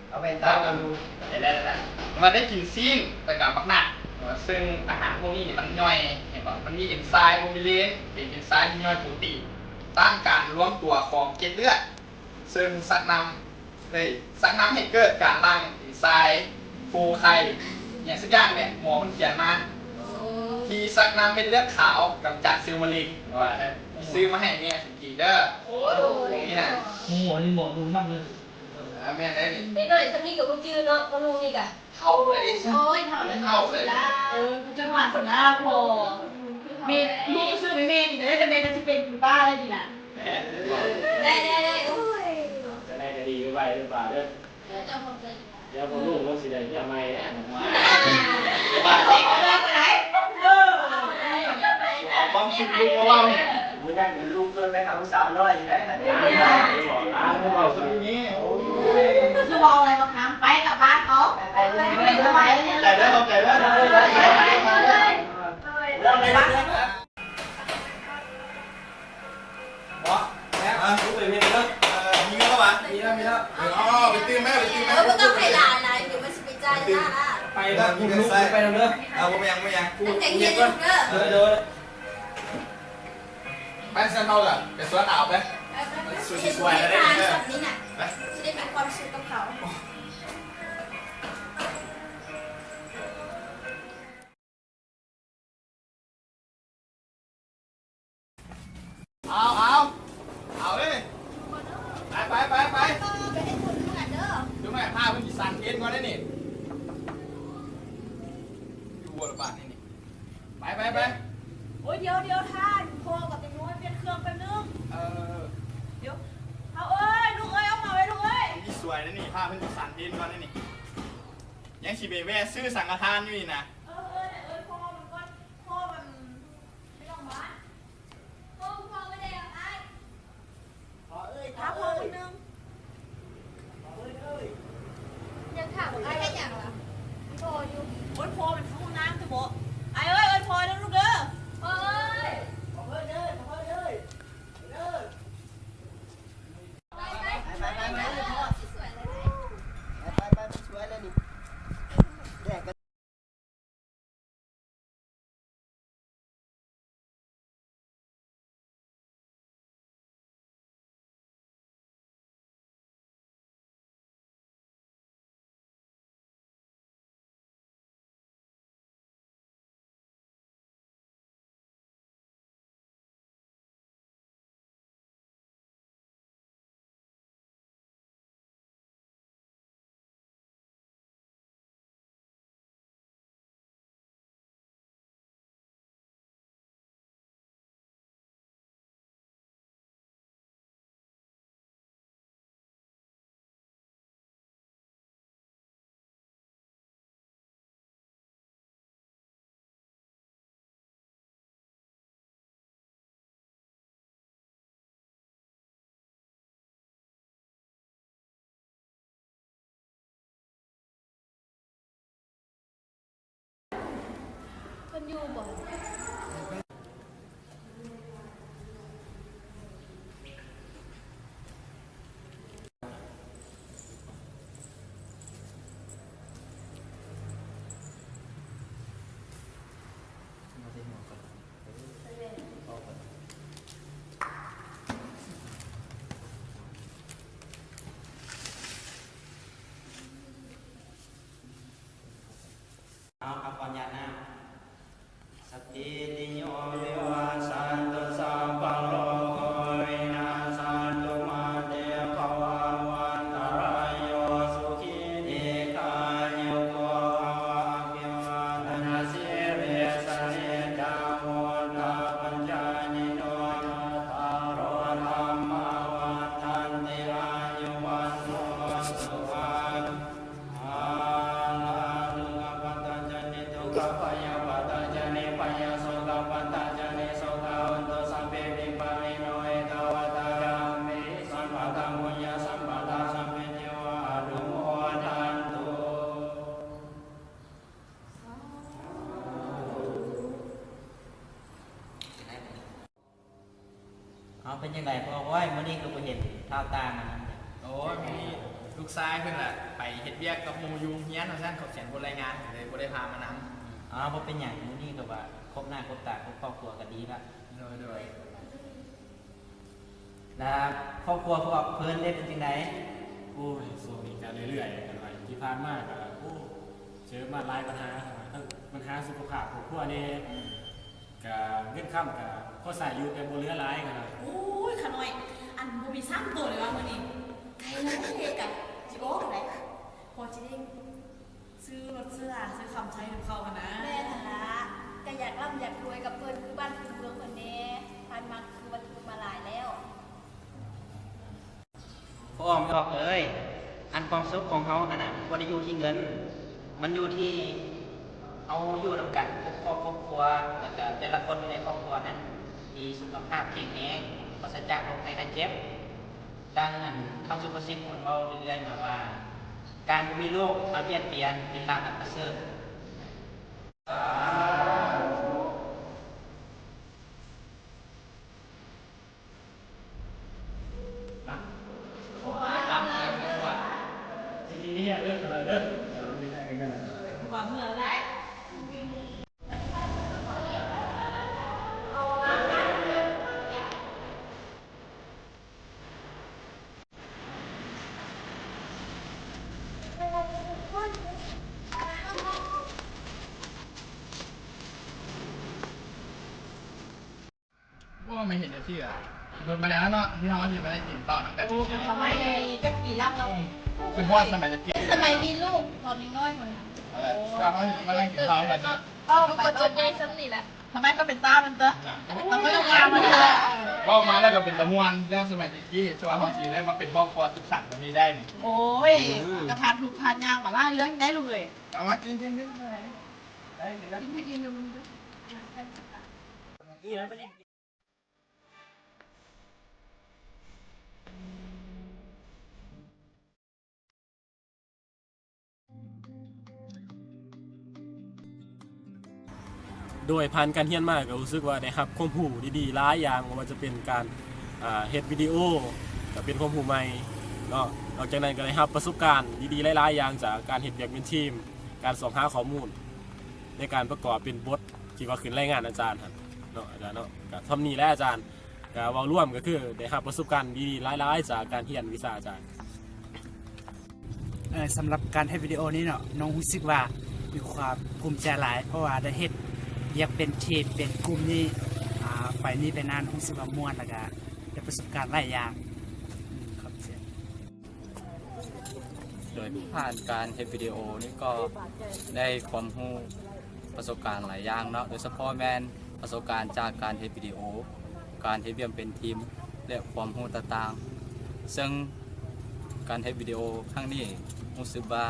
ເອົາແວ່ນຕາມາດູ ເຫັນແລ້ວ ວ່າໄດ້ກິນຊີ້ນ ແລ້ວກະບັກໜາກ ເຊິ່ງອາຫານພວກນີ້ມັນຍ່ອຍ ເຫັນບໍ່ ມັນມີເອັນໄຊມ໌ໂບມິເລນ ເປັນເອັນໄຊມ໌ທີ່ຍ່ອຍໂປຣຕີນ ຕ້ານການລວມຕົວຂອງເກັດເລືອດ ເຊິ່ງຊັກນຳ ເອີຍ ຊັກນຳໃຫ້ເກີດການຫຼັ່ງເອັນໄຊມ໌ໂຟໄຄ ຫຍັງສັກຢ່າງແຫຼະ ໝໍເພິ່ນຂຽນມາ ທີ່ຊັກນຳເມັດເລືອດຂາວ ກຳຈັດເຊວມະເລັງ ວ່າ ຊື້ມາໃຫ້ແມ່ ກິນເດີ ໂອ້ຍ ນີ້ນະ ໝໍນີ້ໝໍຮູ້ນຳເລີຍ ເອີ ແມ່ນເດ້ນີ້ ເດັກນ້ອຍສ່ຳນີ້ກໍບໍ່ຈື່ເນາະ ບໍ່ຮູ້ນີ້ກະ ເຖົ້າເລີຍ ໂອ້ຍ ເຖົ້າເລີຍ ເຖົ້າເລີຍ ເອີ ຈັ່ງຫວະຊັ້ນລະ ພໍ່ ແມ່ ລູກຊື້ໃຫ້ແມ່ນີ້ເດີ ແມ່ກໍຊິເປັນບ້າແລ້ວນີ້ນະ ແມ່ນ ໄດ້ ໄດ້ ໄດ້ ໂອ້ຍ ຈັ່ງໃດກໍດີ ໄວໆເດີ ປ້າເດີ ເອີ ເຈົ້າຂອບໃຈ ດຽວພໍ່ລຸງລາວຊິໄດ້ເມຍໃໝ່ແລ້ວ ບາດນີ້ ເອີ ເອົາຄວາມສຸກລຸງມາເວົ້າ ມື້ນັ້ນເປັນລູກເກີນໄປຫາຜູ້ສາວນ້ອຍຢູ່ໃດ໋ ເວົ້າເລື່ອງນີ້ ໂອ້ຍ ຄືເວົ້າອະໄລບັກຫຳ ໄປກັບບ້ານເຂົາ ໄປ ໄປ ໄປ ໄປ ໄປ ເດີ ເຂົ້າໃຈເດີ ເດີ ເດີ ເດີ ເດີ ເດີ ເດີ ເນາະ ແລ້ວ ເອີ ລູກໄປເຮັດເດີ ເອີ ມີເງິນແລ້ວຫວາ? ມີແລ້ວ ມີແລ້ວ ເອີ ເອົາ ໄປຕື່ມແມ່ ໄປຕື່ມແມ່ ເອີ ບໍ່ຕ້ອງໃຫ້ຫຼາຍ ຫຼາຍ ດຽວມັນຊິໄປຈ່າຍ ໄປ ລະ ລຸກ ລຸກ ໄປນຳເດີ ເອີ ບໍ່ເປັນຫຍັງ ບໍ່ເປັນຫຍັງ ກູ ກູເຮັດກ່ອນ ເດີ ເດີ ເດີ ໄປຊັ້ນເຮົາກະໄປສວນອາວໄປ ໄປ ໄປ ໄປ ສວນຊິສວຍແລ້ວເດີ ໄປ ຊິໄດ້ມີຄວາມສຸກກັບເຂົາ. ເອົາ ເອົາ ເອົາເລີຍ ໄປ ໄປ ໄປ ໄປ ໄປເຮັດບຸນນຳກັນເດີ ເດີ ພາເພິ່ນຊິສັນເຫັນກ່ອນເດ້ນີ້ ຢູ່ບໍ່ລະບາດນີ້ ໄປ ໄປ ໄປ ໂອ້ຍ ດຽວ ດຽວ ທ່ານ ພໍ່ກັບເດັກນ້ອຍປ່ຽນເຄື່ອງແປັບໜຶ່ງ ເອີ ດຽວ ເຮົາເອີຍ ລູກເອີຍ ອອກມາເວີຍ ລູກເອີຍ ນີ້ສວຍເດ້ນີ້ ພາເພິ່ນຊິສັນເຫັນກ່ອນເດ້ນີ້ ຍັງຊິໄປແວ່ຊື້ສັງກະທານຢູ່ນີ້ນະ ເອີ ເອີ ເອີ ພໍ່ມັນກ່ອນ ພໍ່ມັນໄປນອກບ້ານ ພໍ່ ພໍ່ມາແລ້ວອ້າຍ ພໍ່ເອີຍ ຖ້າພໍ່ຄົນໜຶ່ງ ພໍ່ເອີຍ ຍັງຖາມວ່າອ້າຍເຮັດຫຍັງລະ ພໍ່ຢູ່ ໂອ້ຍ ພໍ່ມັນເຂົ້າຫ້ອງນ້ຳຕິບໍ ອ້າຍເອີຍ ເອີ້ນພໍ່ເດີລູກເດີ ພໍ່ເອີຍ ພໍ່ເອີຍເດີ ພໍ່ເອີຍເດີ ໄປ ໄປ ໄປ ໄປ ໄປ ໄປ ໄປ ໄປ ໄປ ມັນສວຍແລ້ວນີ້ ແດດກໍ ເພິ່ນຢູ່ບໍ່? ເອົາ ຮັບພອນຢາດນ້ຳ ສັບພິຕິໂຍ ວິວັດຊັນຕຸ ສັບພະໂລໂກ ວິນັດສັນຕຸ ມາເຕ ພະວັດວັນຕະລາຍໂຍ ສຸຂີ ດີຄາຍຸໂກ ພະວະ ອະພິວາທະນະສີລິສະ ນິດຈັງ ວຸດທາປັດຈາຍິໂນ ຈັດຕາໂລ ທຳມາ ວັດທັນຕິ ອາຍຸ ວັນໂນ ສຸຂັງ ພະລັງ ໂລກະປັດຕາ ຈະນິ ທຸກຂະ ພະຍາບາດຕາ ຈະນິ ໄພຍາ ໂສກະ ປັດຕາ ຈະນິ ໂສກະ ໂຫນຕຸ ສັບເພ ວິປາ ເອົາ ເປັນຈັ່ງໃດພໍ່? ໂອ້ຍ ມື້ນີ້ຄືບໍ່ເຫັນທ້າວຕ່າງນຳ. ໂອ້ຍ ມື້ນີ້ລູກຊາຍເພິ່ນລະໄປເຮັດວຽກກັບໝູ່ຢູ່ໂຮງຮຽນວ່າຊັ້ນ, ເຂົາຂຽນບົດລາຍງານ ເລີຍບໍ່ໄດ້ພາມານຳ. ເອົາ ບໍ່ເປັນຫຍັງ, ມື້ນີ້ກໍວ່າພົບໜ້າພົບຕາກັບຄອບຄົວກໍດີລະ. ໂດຍ ໂດຍ. ແລ້ວຄອບຄົວພວກເພິ່ນເດ້ ເປັນຈັ່ງໃດ? ໂອ້ຍ ຊ່ວງນີ້ກໍເລື້ອຍໆ ກັນໄປ. ທີ່ຜ່ານມາກໍ ໂອ້ ເຈີມາຫຼາຍບັນຫາ, ທັງບັນຫາສຸຂະພາບຄອບຄົວແດ່ ອືມ ກະເງິນຄຳກະພໍໃຊ້ຢູ່ ແຕ່ບໍ່ເຫຼືອຫຼາຍ. ໂອ້ຍ ຂະນ້ອຍ ອັນ ບໍ່ມີສາມໂຕເລີຍວ່າມື້ນີ້. ໄກແລ້ວເດ້ ກະຊິອອກແລ້ວ ພໍຊິໄດ້ຊື້ລົດຊື້ລາຊື້ຄຳໃຊ້ນຳເຂົາຫັ້ນນະ. ແມ່ນຫັ້ນລະ ກະຢາກລ່ຳຢາກລວຍກັບເພິ່ນ ຄືບ້ານຄືເມືອງເພິ່ນແດ່. ຜ່ານມາຄືວ່າຖືກມາຫຼາຍແລ້ວ. ພໍ່ອອກເອີຍ, ອັນຄວາມສຸກຂອງເຮົາຫັ້ນນະ ບໍ່ໄດ້ຢູ່ທີ່ເງິນ, ມັນຢູ່ທີ່ເຮົາຢູ່ນຳກັນຄົບຄອບຄົວ ແລ້ວກະແຕ່ລະຄົນຢູ່ໃນຄອບຄົວນັ້ນ ມີສຸຂະພາບແຂງແຮງ, ປາສະຈາກໂລກໄພໄຂ້ເຈັບ. ດັ່ງອັນຄຳສຸພາສິດເພິ່ນເວົ້າເລື້ອຍໆມາວ່າ ການບໍ່ມີໂລກມາບຽດບຽນເປັນລາບອັນປະເສີດ. ໂອ້ ມາເຫັນຈັ່ງຊີ້ລະ ດົນມາແລ້ວເນາະ ທີ່ເຮົາຊິໄປກິນເຂົ້ານຳກັນ. ໂອ້ ສະໄໝຈັກປີແລ້ວເນາະ ຄືຮອດສະໄໝຈັກປີ ສະໄໝມີລູກຕອນນ້ອຍໆພຸ້ນ. ເອີ ເຮົາຊິມານັ່ງກິນເຂົ້ານຳກັນເນາະ. ເອີ ໄປຕົວໃຫຍ່ສ່ຳນີ້ແຫຼະ. ສະໄໝກໍເປັນຕາມັນເຕີ ສະໄໝກໍງາມມັນເຕີ. ເວົ້າມາແລ້ວກໍເປັນຕາມ່ວນ ເລື່ອງສະໄໝແຕ່ກີ້ ສ່ວນເຮົາຊິໄດ້ມາເປັນຄອບຄົວສຸກສັນແບບນີ້ໄດ້ນີ້. ໂອ້ຍ ກະຜ່ານທຸກຜ່ານຍາກມາຫຼາຍເລື່ອງໄດ້ລູກເອີຍ. ເອົາມາກິນ ກິນ ກິນ ໄດ້ ໄດ້ ໄດ້ ກິນ ກິນ. ໂດຍຜ່ານການຮຽນມາກໍຮູ້ສຶກວ່າໄດ້ຮັບຄວາມຮູ້ດີໆຫຼາຍຢ່າງ, ບໍ່ວ່າຈະເປັນການ ອ່າ ເຮັດວິດີໂອ ກໍເປັນຄວາມຮູ້ໃໝ່ເນາະ. ນອກຈາກນັ້ນກໍໄດ້ຮັບປະສົບການດີໆຫຼາຍໆຢ່າງ ຈາກການເຮັດວຽກເປັນທີມ, ການຊອກຫາຂໍ້ມູນໃນການປະກອບເປັນບົດທີ່ວ່າຂຶ້ນລາຍງານອາຈານຫັ້ນເນາະ ອາຈານເນາະ. ກໍສ່ຳນີ້ແຫຼະອາຈານ. ກະເວົ້າລວມກໍຄືໄດ້ຮັບປະສົບການດີໆຫຼາຍໆຈາກການຮຽນວິຊາອາຈານ. ເອີ ສຳລັບການເຮັດວິດີໂອນີ້ເນາະ ນ້ອງຮູ້ສຶກວ່າມີຄວາມພູມໃຈຫຼາຍ ເພາະວ່າໄດ້ເຮັດວຽກເປັນທີມເປັນກຸ່ມນີ້ ອາ ໄປນີ້ໄປນັ້ນ ຮູ້ສຶກວ່າມ່ວນ ແລ້ວກະໄດ້ປະສົບການຫຼາຍຢ່າງ. ອືມ ຂອບໃຈ. ໂດຍຜ່ານການເຮັດວິດີໂອນີ້ກໍໄດ້ຄວາມຮູ້ປະສົບການຫຼາຍຢ່າງເນາະ, ໂດຍສະເພາະແມ່ນປະສົບການຈາກການເຮັດວິດີໂອ, ການເຮັດວຽກເປັນທີມ ແລະ ຄວາມຮູ້ຕ່າງໆ. ເຊິ່ງການເຮັດວິດີໂອຄັ້ງນີ້ຮູ້ສຶກວ່າ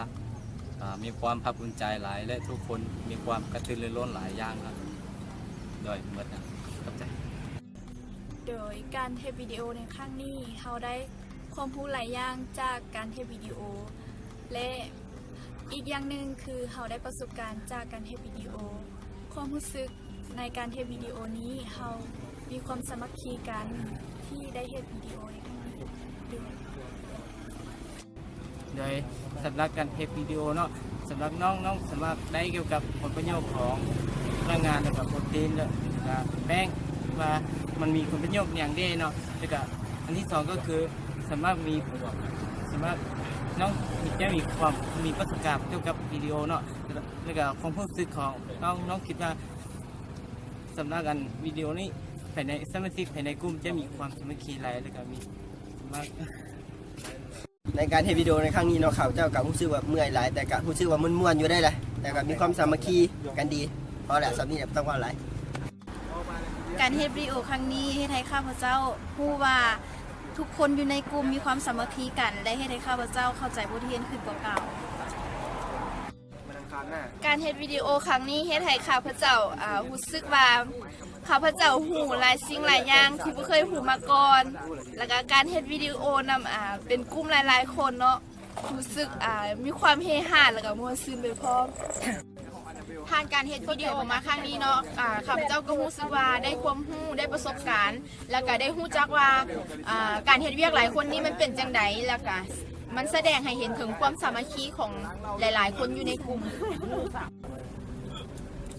ອາ ມີຄວາມພາກພູມໃຈຫຼາຍ ແລະ ທຸກຄົນມີຄວາມກະຕືລືລົ້ນຫຼາຍຢ່າງເນາະ. ໂດຍໝົດນະ ຂອບໃຈ. ໂດຍການເຮັດວິດີໂອໃນຄັ້ງນີ້ ເຮົາໄດ້ຄວາມຮູ້ຫຼາຍຢ່າງຈາກການເຮັດວິດີໂອ ແລະ ອີກຢ່າງໜຶ່ງຄືເຮົາໄດ້ປະສົບການຈາກການເຮັດວິດີໂອ. ຄວາມຮູ້ສຶກໃນການເຮັດວິດີໂອນີ້ ເຮົາມີຄວາມສາມັກຄີກັນທີ່ໄດ້ເຮັດວິດີໂອໃນຄັ້ງນີ້. ໂດຍ ໂດຍສຳລັບການເຮັດວິດີໂອເນາະ ສຳລັບນ້ອງ ນ້ອງສາມາດໄດ້ກ່ຽວກັບຜົນປະໂຫຍດຂອງພະລັງງານ ແລ້ວກໍໂປຣຕີນ ແລ້ວກໍແປ້ງ ວ່າມັນມີຜົນປະໂຫຍດຫຍັງແດ່ເນາະ. ແລ້ວກໍອັນທີສອງກໍຄືສາມາດມີ ສາມາດ ນ້ອງຈະມີຄວາມ ມີປະສົບການກ່ຽວກັບວິດີໂອເນາະ ແລ້ວກໍ ແລ້ວກໍຄວາມຮູ້ສຶກຂອງນ້ອງ ນ້ອງຄິດວ່າ ສຳລັບອັນວິດີໂອນີ້ ພາຍໃນສະມາຊິກພາຍໃນກຸ່ມຈະມີຄວາມສາມັກຄີຫຼາຍ ແລ້ວກໍມີ ສາມາດ ໃນການເຮັດວິດີໂອໃນຄັ້ງນີ້ເນາະ ຂ້າພະເຈົ້າກໍຮູ້ສຶກວ່າເມື່ອຍຫຼາຍ ແຕ່ກໍຮູ້ສຶກວ່າມ່ວນໆຢູ່ໄດ໋ລະ ແຕ່ກໍມີຄວາມສາມັກຄີກັນດີ. ພໍລະ ສ່ຳນີ້ແຫຼະ ບໍ່ຕ້ອງເວົ້າຫຼາຍ. ການເຮັດວິດີໂອຄັ້ງນີ້ເຮັດໃຫ້ຂ້າພະເຈົ້າຮູ້ວ່າທຸກຄົນຢູ່ໃນກຸ່ມມີຄວາມສາມັກຄີກັນ ແລະ ເຮັດໃຫ້ຂ້າພະເຈົ້າເຂົ້າໃຈບົດຮຽນຂຶ້ນກວ່າເກົ່າ. ການເຮັດວິດີໂອຄັ້ງນີ້ເຮັດໃຫ້ຂ້າພະເຈົ້າ ອາ ຮູ້ສຶກວ່າ ຂ້າພະເຈົ້າຮູ້ຫຼາຍສິ່ງຫຼາຍຢ່າງທີ່ບໍ່ເຄີຍຮູ້ມາກ່ອນ ແລ້ວກະການເຮັດວິດີໂອນຳ ອາ ເປັນກຸ່ມຫຼາຍໆຄົນເນາະ ຮູ້ສຶກ ອາ ມີຄວາມເຮຮາ ແລ້ວກະມ່ວນຊື່ນໄປພ້ອມ. ຜ່ານການເຮັດວິດີໂອມາຄັ້ງນີ້ເນາະ ອາ ຂ້າພະເຈົ້າກໍຮູ້ສຶກວ່າໄດ້ຄວາມຮູ້ ໄດ້ປະສົບການ ແລ້ວກະໄດ້ຮູ້ຈັກວ່າ ອາ ການເຮັດວຽກຫຼາຍຄົນນີ້ມັນເປັນຈັ່ງໃດ ແລ້ວກະມັນສະແດງໃຫ້ເຫັນເຖິງຄວາມສາມັກຄີຂອງຫຼາຍໆຄົນຢູ່ໃນກຸ່ມ.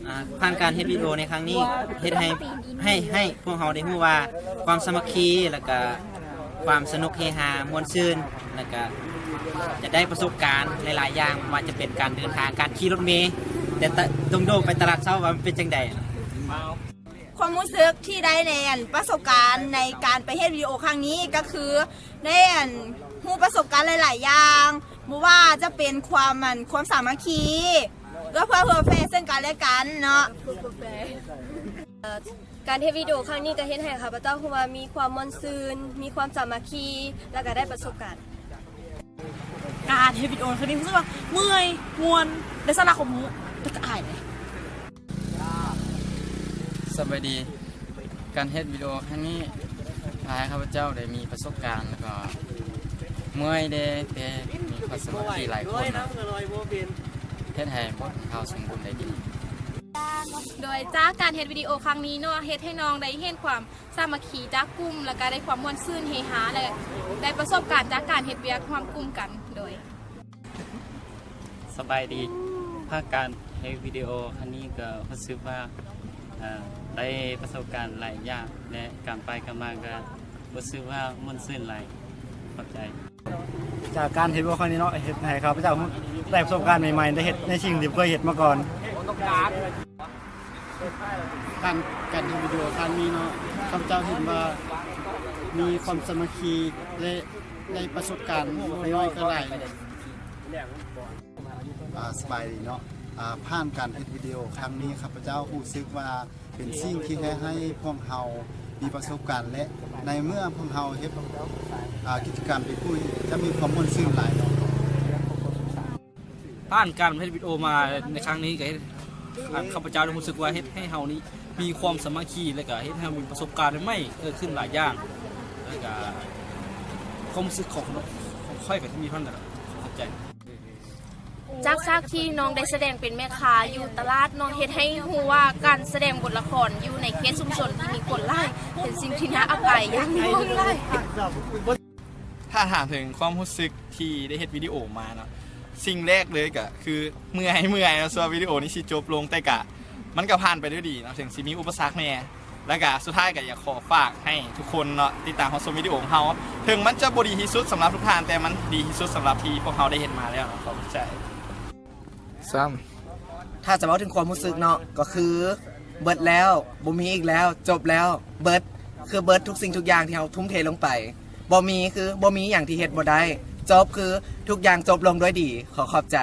ອາ ຜ່ານການເຮັດວິດີໂອໃນຄັ້ງນີ້ ເຮັດໃຫ້ ໃຫ້ ໃຫ້ພວກເຮົາໄດ້ຮູ້ວ່າຄວາມສາມັກຄີ ແລ້ວກະຄວາມສະໜຸກເຮຮາມ່ວນຊື່ນ ແລ້ວກະຈະໄດ້ປະສົບການຫຼາຍໆຢ່າງ ບໍ່ວ່າຈະເປັນການເດີນທາງ ການຂີ່ລົດເມ ແຕ່ ຕະ ດົງໂດໄປຕະຫຼາດເຊົ້າວ່າມັນເປັນຈັ່ງໃດ. ຄວາມຮູ້ສຶກທີ່ໄດ້ໃນ ອັນ ປະສົບການໃນການໄປເຮັດວິດີໂອຄັ້ງນີ້ ກໍຄືໄດ້ ອັນ ຮູ້ປະສົບການຫຼາຍໆຢ່າງ ບໍ່ວ່າຈະເປັນຄວາມ ອັນ ຄວາມສາມັກຄີ ເອື້ອເຟື້ອເຜື່ອແຜ່ເຊິ່ງກັນແລະກັນເນາະ. ການເຮັດວິດີໂອຄັ້ງນີ້ກໍເຮັດໃຫ້ຂ້າພະເຈົ້າຮູ້ວ່າມີຄວາມມ່ວນຊື່ນ, ມີຄວາມສາມັກຄີ ແລ້ວກໍໄດ້ປະສົບການ. ການເຮັດວິດີໂອຄັ້ງນີ້ຮູ້ສຶກວ່າເມື່ອຍ, ມ່ວນ, ໄດ້ສາລະຄວາມຮູ້ ແຕ່ກໍອາຍເດ. ສະບາຍດີ. ການເຮັດວິດີໂອຄັ້ງນີ້ ພາໃຫ້ຂ້າພະເຈົ້າໄດ້ມີປະສົບການ ແລ້ວກໍເມື່ອຍເດ ແຕ່ມີຄວາມສາມັກຄີຫຼາຍຄົນເນາະ ເຮັດໃຫ້ບົດຂອງເຮົາສົມບູນໄດ້ດີ. ໂດຍຈາກການເຮັດວິດີໂອຄັ້ງນີ້ເນາະ ເຮັດໃຫ້ນ້ອງໄດ້ເຫັນຄວາມສາມັກຄີຈາກກຸ່ມ ແລ້ວກະໄດ້ຄວາມມ່ວນຊື່ນເຮຮາ ແລະ ໄດ້ປະສົບການຈາກການເຮັດວຽກຮ່ວມກຸ່ມກັນ. ໂດຍ ສະບາຍດີ. ຜ່ານການເຮັດວິດີໂອຄັ້ງນີ້ກໍຮູ້ສຶກວ່າ ເອີ ໄດ້ປະສົບການຫຼາຍຢ່າງ ແລະ ການໄປການມາກໍຮູ້ສຶກວ່າມ່ວນຊື່ນຫຼາຍ. ຂອບໃຈ. ຈາກການເຮັດວິດີໂອຄັ້ງນີ້ເນາະ ເຮັດໃຫ້ຂ້າພະເຈົ້າໄດ້ປະສົບການໃໝ່ໆ ໄດ້ເຮັດໃນສິ່ງທີ່ບໍ່ເຄີຍເຮັດມາກ່ອນ. ການ ການເຮັດວິດີໂອຄັ້ງນີ້ເນາະ ຂ້າພະເຈົ້າເຫັນວ່າມີຄວາມສາມັກຄີ ແລະ ໄດ້ປະສົບການບໍ່ນ້ອຍກໍຫຼາຍ. ອາ ສະບາຍດີເນາະ. ອາ ຜ່ານການເຮັດວິດີໂອຄັ້ງນີ້ ຂ້າພະເຈົ້າຮູ້ສຶກວ່າເປັນສິ່ງທີ່ເຮັດໃຫ້ພວກເຮົາມີປະສົບການ ແລະ ໃນເມື່ອພວກເຮົາເຮັດ ອາ ກິດຈະກຳໄປຄູ່ ຈະມີຄວາມມ່ວນຊື່ນຫຼາຍເນາະ. ຜ່ານການເຮັດວິດີໂອມາໃນຄັ້ງນີ້ ກໍເຮັດ ອັນ ຂ້າພະເຈົ້າໄດ້ຮູ້ສຶກວ່າເຮັດໃຫ້ເຮົານີ້ມີຄວາມສາມັກຄີ ແລ້ວກໍເຮັດໃຫ້ເຮົາມີປະສົບການໃໝ່ໆເກີດຂຶ້ນຫຼາຍຢ່າງ ແລ້ວກໍຄວາມຮູ້ສຶກຂອງ ຂອງຂ້ອຍກໍຈະມີເທົ່ານັ້ນແຫຼະ. ຂອບໃຈ. ຈາກສາກທີ່ນ້ອງໄດ້ສະແດງເປັນແມ່ຄ້າຢູ່ຕະຫຼາດເນາະ ເຮັດໃຫ້ຮູ້ວ່າການສະແດງບົດລະຄອນຢູ່ໃນເຂດຊຸມຊົນທີ່ມີຄົນຫຼາຍ ເປັນສິ່ງທີ່ໜ້າອັບອາຍຢ່າງໜຶ່ງຫຼາຍ. ຖ້າຖາມເຖິງຄວາມຮູ້ສຶກທີ່ໄດ້ເຮັດວິດີໂອມາເນາະ ສິ່ງແລກເລີຍກະຄືເມື່ອຍ ເມື່ອຍເນາະ ສ່ວນວິດີໂອນີ້ຊິຈົບລົງ ແຕ່ກະມັນກະຜ່ານໄປດ້ວຍດີເນາະ ເຖິງຊິມີອຸປະສັກແດ່ ແລ້ວກະສຸດທ້າຍກະຢາກຂໍຝາກໃຫ້ທຸກຄົນເນາະ ຕິດຕາມຮັບຊົມວິດີໂອຂອງເຮົາ ເຖິງມັນຈະບໍ່ດີທີ່ສຸດສຳລັບທຸກທ່ານ ແຕ່ມັນດີທີ່ສຸດສຳລັບທີ່ພວກເຮົາໄດ້ເຮັດມາແລ້ວເນາະ. ຂອບໃຈ. ຊ້ຳ. ຖ້າຈະເວົ້າເຖິງຄວາມຮູ້ສຶກເນາະ ກໍຄືເບິດແລ້ວ ບໍ່ມີອີກແລ້ວ ຈົບແລ້ວ ເບິດ ຄືເບິດທຸກສິ່ງທຸກຢ່າງທີ່ເຮົາທຸ່ມເທລົງໄປ ບໍ່ມີ ຄືບໍ່ມີຫຍັງທີ່ເຮັດບໍ່ໄດ້ ຈົບ ຄືທຸກຢ່າງຈົບລົງດ້ວຍດີ. ຂໍຂອບໃຈ.